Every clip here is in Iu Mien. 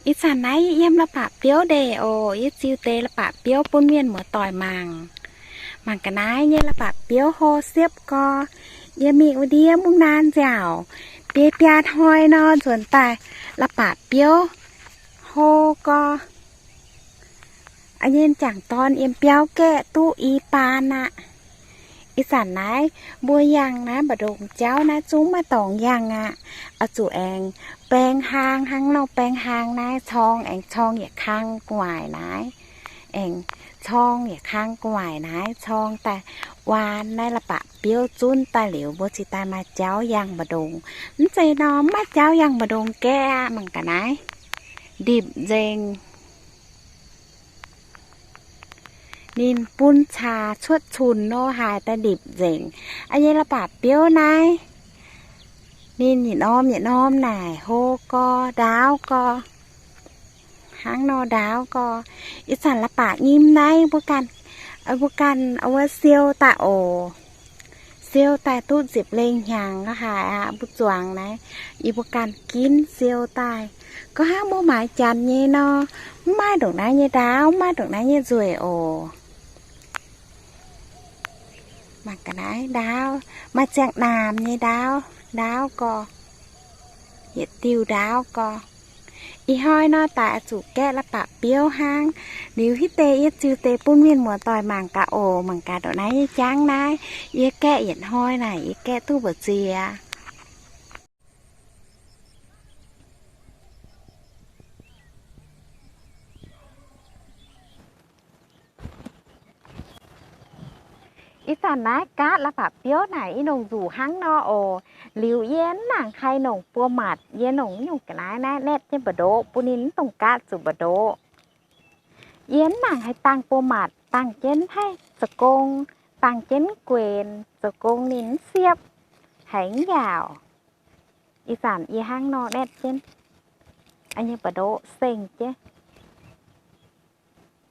Ih zanc naaiv yie yiem la'bapc biouv ndeic oc. Yie ziux deix la'bapc biouv bun mienh muoz-doic mangc. Mangc ga'naaiv nyei la'bapc biouv hlo siepv gorx. Yie mingh wuov ndiev mungv naanv nziaauc, biei biaa hnoi nor nzuonx daaih la'bapc biouv hlo gorx. A'nyei m'jangc dorn yiem biauv gaeqv duqv i baan aqv. Ih zanc naaiv mbuo yangh naaiv mba'ndongx jauv naaiv zungv maiv dorngx yangh aqv. Oix zuqc aengx baeng hlaang, hnangv nor baeng hlaang naaiv corng, aengx corng yietc kang gu'nguaaic naaiv, aengx corng yietc kang gu'nguaaic naaiv, corng daaih waan naaiv la'bapc biouv zunv daaih liuz, mbuo cingx daaih maaih jauv yangh mba'ndongx. Mv zeiz nor maiv maaih jauv yangh mba'ndongx gaeqv aqv. Mangc ga'naaiv, ndipc nzengc. Ninh bun caax cuotv cunx nor haaix daaih ndipc nzengc. A'nyei la'bapc biouv naaiv, ninh yietc norm yietc norm naaic hlo gorx, ndaauv gorx, hnangv nor ndaauv gorx. Ih zanc la'bapc nyim naaiv mbuo ganh, mbuo ganh wuov siou daaih oc. Siou daaih duqv ziepc lengh hnyangx lo haaix aqv. Mbuo zuangx naaiv, yie mbuo ganh ginv siou daaih. Gorngv hnangv mbuo maaiz janx nyei nor, mv maaih ndongc naaiv nyei ndaauv, mv maaih ndongc naaiv nyei nzueic oc. Mangc ga'naaiv ndaauv, maaih ziangh naamh nyei ndaauv, ndaauv gorx, yietc diuh ndaauv gorx. Ih hnoi nor daaih oix zuqc gaeqv la'bapc biouv hnangv. Liuz hitv deix yie ziux deix bun mienh muoz-doic mangc gaax oc. Mangc gaax ndongc naaiv nyei jangv naaiv, yie gaeqv yietc hnoi naaic yie gaeqv duqv mbu'ziex ziec. Ih zanc naaiv gaatv la'bapc biouv naaic i longc nzuqc hnangv nor oc. Liuz yie mv nangc haih longc buo matc, yie longc nyungc ga'naaiv naaiv naetv jienv mbu'ndoqv bun ninh mv dongh gaatv zuqc mbu'ndoqv. Yie mv nangc haih dangh buo matc, dangh jienv mv haih zoux gong, dangh jienv mv guenx, zoux gong ninh mv siepv, haiz mv yaauc. Ih zanc yie hnangv nor naetv jienv, nyei mbu'ndoqv seng jienv.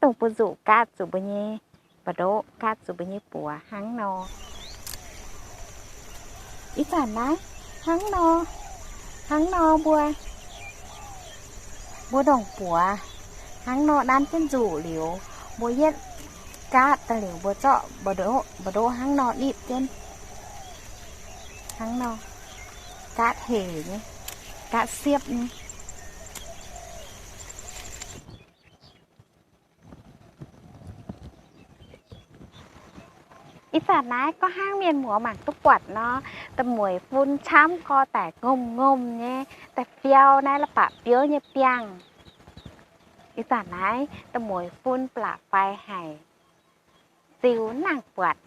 Dongh mbuo nzuqc gaatv zuqc mbuo nyei mbu'ndoqv, gaatv zuqc mbuo nyei buoz hnangv nor. Ih zanc naaiv hnangv nor, hnangv nor mbuo, mbuo ndongc buoz hnangv nor nanv jienv nzuqc liuz, mbuo yietv gaatv daaih liuz mbuo zorqv mbu'ndoqv, mbu'ndoqv hnangv nor nipv jienv, hnangv nor gaatv hec nyei, gaatv siepv nyei. Ih zanc naaiv gorngv hnangv mienh muoz mangc duqv buatc nor, da'mueic fun camv gorx daic ngomh ngomh nyei, da'fiou naaiv la'bapc biouv nyei biangh. Ih zanc naaiv da'mueic fun ba'laqc faix haic, ziux mv nangc buatc.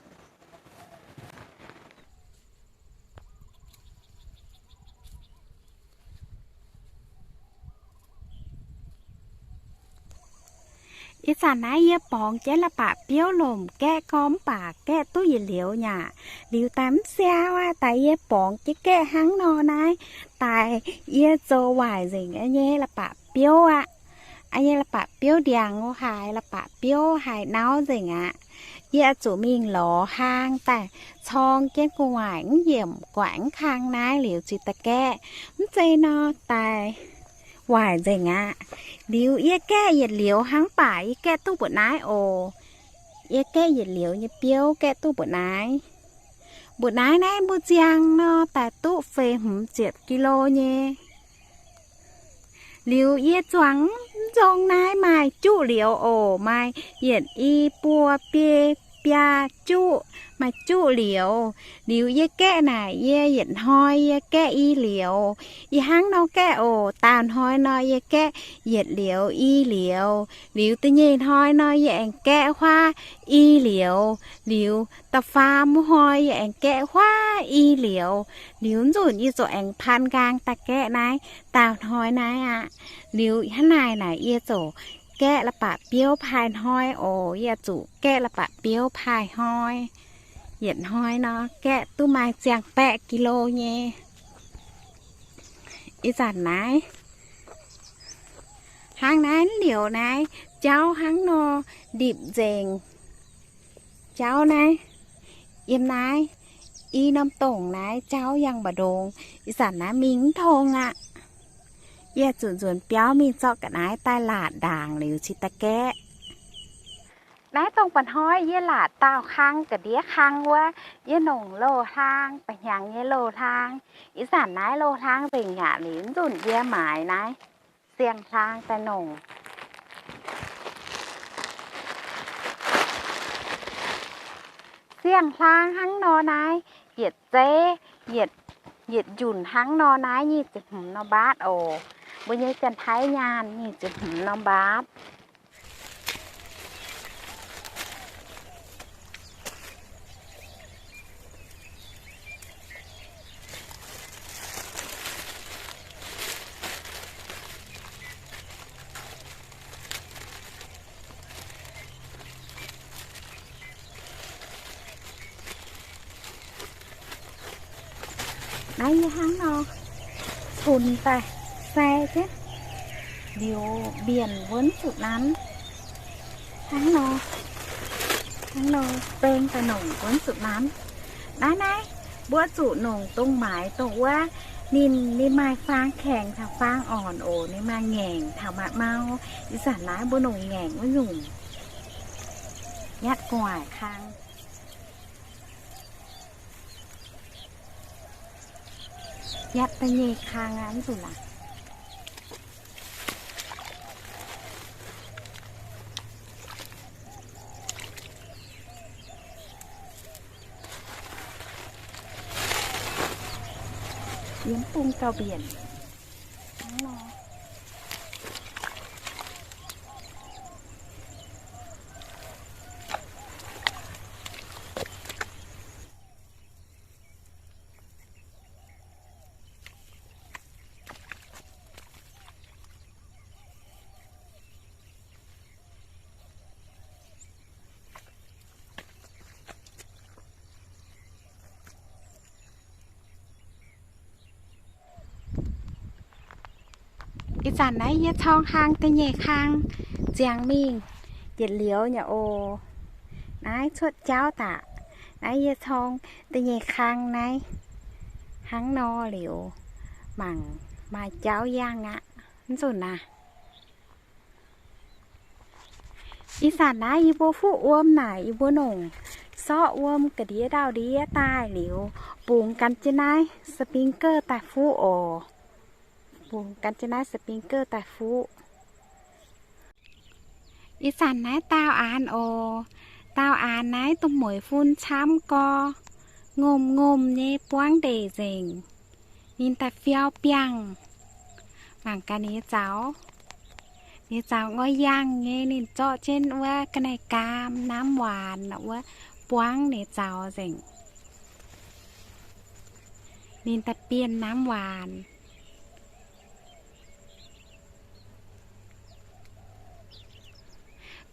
Ih zanc naaiv yie borngz jienv la'bapc biouv lomc gaeqv gorx mv baac gaeqv duqv yietc liouz nyei aqv. Liuz daaih mv siau aqv, daaih yie borngz jienv gaeqv hnangv nor naaiv, daaih yie zoux waaic nzengc nyei la'bapc biouv aqv. Nyei la'bapc biouv ndiangx haic, la'bapc biouv haic nauv nzengc aqv. Yie zuqc mingh lorz hlaang daaih corng jienv gu'nguaaic mv yiemc guaaic mv kang naaiv liuz cingx daaih gaeqv. Mv zeiz nor daaih waaic nzengc aqv. Liuz yie gaeqv yietc liouz hnangv baac yie gaeqv duqv mbu'naaiv oc. Yie gaeqv yietc liouz nyei biouv gaeqv duqv mbu'naaiv. Mbu'naaiv naaiv mbuo ziangh nor daaih duqv feix hmz ziepc kilo nyei. Liuz yie zuangx mv nzong naaiv maaih juqv liouz oc, maaih yietc i buo biei biaa juqv, maaih juqv liouz. Liuz yie gaeqv naaic yie yietc hnoi yie gaeqv i liouz. Yie hnangv nor gaeqv oc. Daauh hnoi nor yie gaeqv yietc liouz i liouz. Liuz da'nyeic hnoi nor yie aengx gaeqv huaav i liouz. Liuz da'faam hnoi yie aengx gaeqv huaav i liouz. Liuz nzunc yie ziouc aengx paan nqaang daaih gaeqv naaiv daauh hnoi naaiv aqv. Liuz hnangv naaic naaic yie ziouc gaeqv la'bapc biouv paaih hnoi oc. Yie zuqc gaeqv la'bapc biouv paaih hnoi. Yietc hnoi nor gaeqv duqv maaih ziangh baeqv kilo nyei. Ih zanc naaiv hnangv naaiv liouc naaiv jauv hnangv nor ndipc nzengc. Jauv naaiv, yiem naaiv i norm dongc naaiv jauv yangh mbu'ndongx. Ih zanc naaiv mingh mv tong aqv. Yie zuqc nzuonx biauv mingh zorqv ga'naaiv daaih laatc ndaangc liuz cingx daaih gaeqv. Naaiv dongh mba'hnoi yie laatc daauh kang ga'ndiev kang wuov, yie nongc loz-hlaang, ba'hnyangx nyei loz-hlaang. Ih zanc naaiv loz-hlaang nzengc yaac liuz nzunc yie maaiz naaiv siang-hlaang daaih nongc. Siang-hlaang hnangv nor naaiv, yietc zeiv, yietc, yietc njunc hnangv nor naaiv nyic ziepc hmz norm mbaatv oc. Mbuo nyei Janx-Taiv nyaanh nyic ziepc hmz norm mbaatv. Naaiv yie hnangv nor cunx daaih sai jienv liuz mbienc wuonv zuqc nanv. Hnangv nor, hnangv nor beng daaih nongc wuonv zuqc nanv. Naaiv, naaiv mbuo zuqc nongc dongh maaiz dongh wuov, ninh, ninh maaih faang kaengx taux faang ornc oc. Ninh maaih ngaengc taux maaih mau. Ih zanc naaiv mbuo nongc ngaengc wuov nyungc, nyatv gu'nguaaic kang. Nyatv da'nyeic kang aqv, mv zuqc laangc. Yiem bung gauh mbienc. Ih zanc naaiv yie corng hlang da'nyeic kang ziangx mingh, yietc liuz nyei oc. Naaiv cuotv jauv daaih. Naaiv yie corng da'nyeic kang naaiv hnangv nor liuz, mangc maaih jauv yangh aqv. Mv zuqc naaic. Ih zanc naaiv yie mbuo fuqv wuom naaic, yie mbuo nongc sorqv wuom ga'ndiev ndau-ndiev daaih liuz, bungx gan jienv naaiv sprinkler daaih fuqv oc. Bungx gan jienv naaiv sprinkler daaih fuqv. Ih zanc naaiv daauh aanx oc. Daauh aanx naaiv dongh mueiz fun camv gorx, ngomh-ngomh nyei buangv ndeic nzengc. Ninh daaih fiau biangh. Mangc gaax ninh nyei zaux. Ninh nyei zaux ngoi yangh nyei, ninh zorqv jienv wuov ga'naaiv-gaam, น้ำหวาน wuov buangv ninh nyei zaux nzengc. Ninh daaih bienh น้ำหวาน.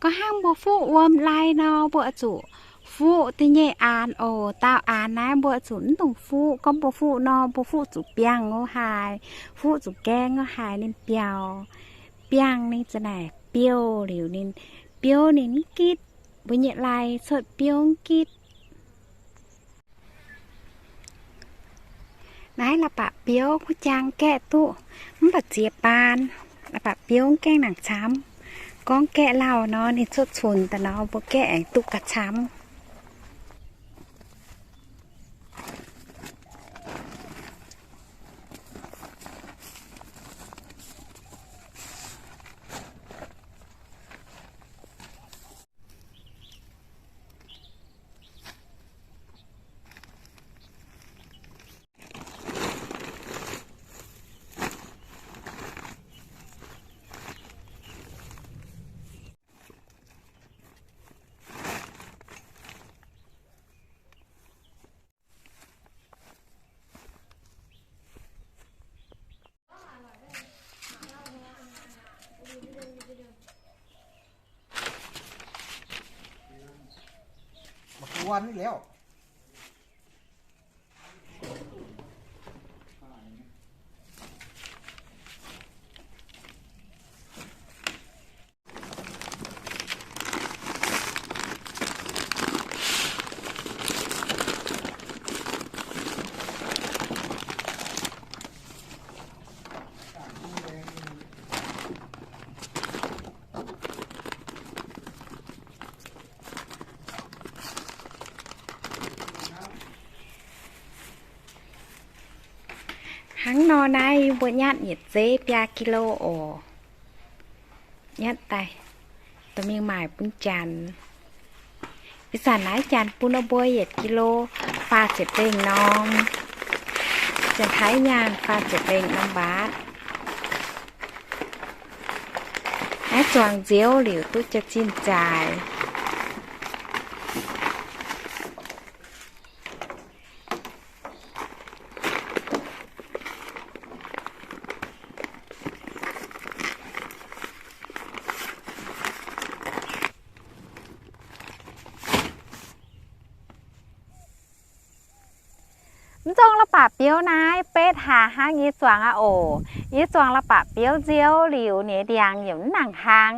Gorngv hnangv mbuo fuqv wuom lai nor, mbuo oix zuqc fuqv da'nyeic aanx oc. Daauh aanx naaiv mbuo oix zuqc mv dungx fuqv. Gorngv mbuo fuqv nor, mbuo fuqv zuqc biangh wuov haaix, fuqv zuqc gaeng wuov haaix ninh biaux. Biangh ninh za'naaic biouv liuz ninh, biouv ninh mv gitv. Mbuo nyei lai cuotv biouv mv gitv. Naaiv la'baac biouv kuv jaang gaeqv duqv mv baac ziex baan. La'baac biouv mv gaengh nangc camv. Gorngv gaeqv lauh nor, ninh cuotv cunx daaih nor, mbuo gaeqv aengx duqv gauh camv. Mv buatc ni liuz. Hnangv nor naaiv yie mbuo nyatv yietc zeiv biaa kilo oc. Nyatv daaih dorh mingh maaic bun Janx. Ih zanc naaiv Janx bun mbuo yietc kilo faah ziepc lengh norm. Janx-Taiv nyaanh faah ziepc lengh norm mbaatv. Naaiv zuangx nziouv liuz duqv jaax-zinh zaaix. Mv nzong la'bapc biouv naaiv betv hlaax hnangv yie zuangx aqv oc. Yie zuangx la'bapc biouv nziouv liuz ninh ndiangx yaac mv nangc hlang.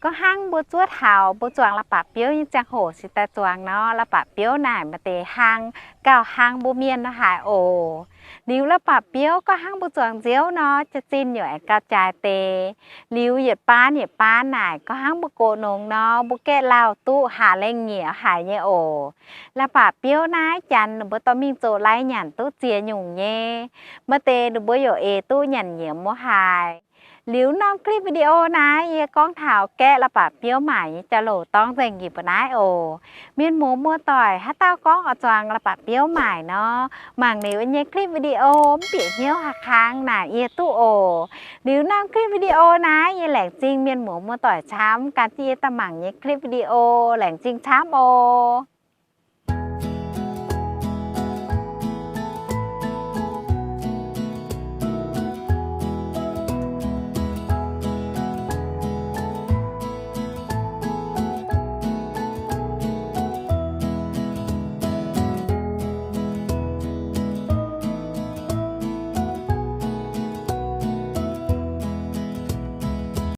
Gorngv hnangv mbuo zuov taux mbuo zuangx la'bapc biouv nyei ziangh hoc se daaih zuangx nor, la'bapc biouv naaic maaih deix hlang gauh hlang mbuo mienh nor haaix oc. Liuz la'bapc biouv gorngv hnangv mbuo zuangx nziouv nor, jaax-zinh yaac aengx gauh jaaix deix. Liuz yietc baan yietc baan naaic gorngv hnangv mbuo gox nongx nor, mbuo gaeqv lauh duqv hlaax lengh nyieqc haic nyei oc. La'bapc biouv naaiv Janx ninh mbuo dorh mingh zoux lai nyanc duqv ziex nyungc nyei. Maaih deix ninh mbuo yaac eix duqv nyanc nyiemz wuov haic. Liuz norm clip video naaiv yie gorngv taux gaeqv la'bapc biouv maaic nyei jauv-louc dorngx nzengc njiec mbuo naaiv oc. Mienh muoz muoz-doic, haaix dauh gorngv oix zuangx la'bapc biouv maaic nor, mangc liuz yie nyei clip video mv bieqc hnyouv haih kangx naaic yie duqv oc. Liuz norm clip video naaiv yie laengz zingh mienh muoz muoz-doic camv gan jienv yie daaih mangc nyei clip video. Laengz zingh camv oc.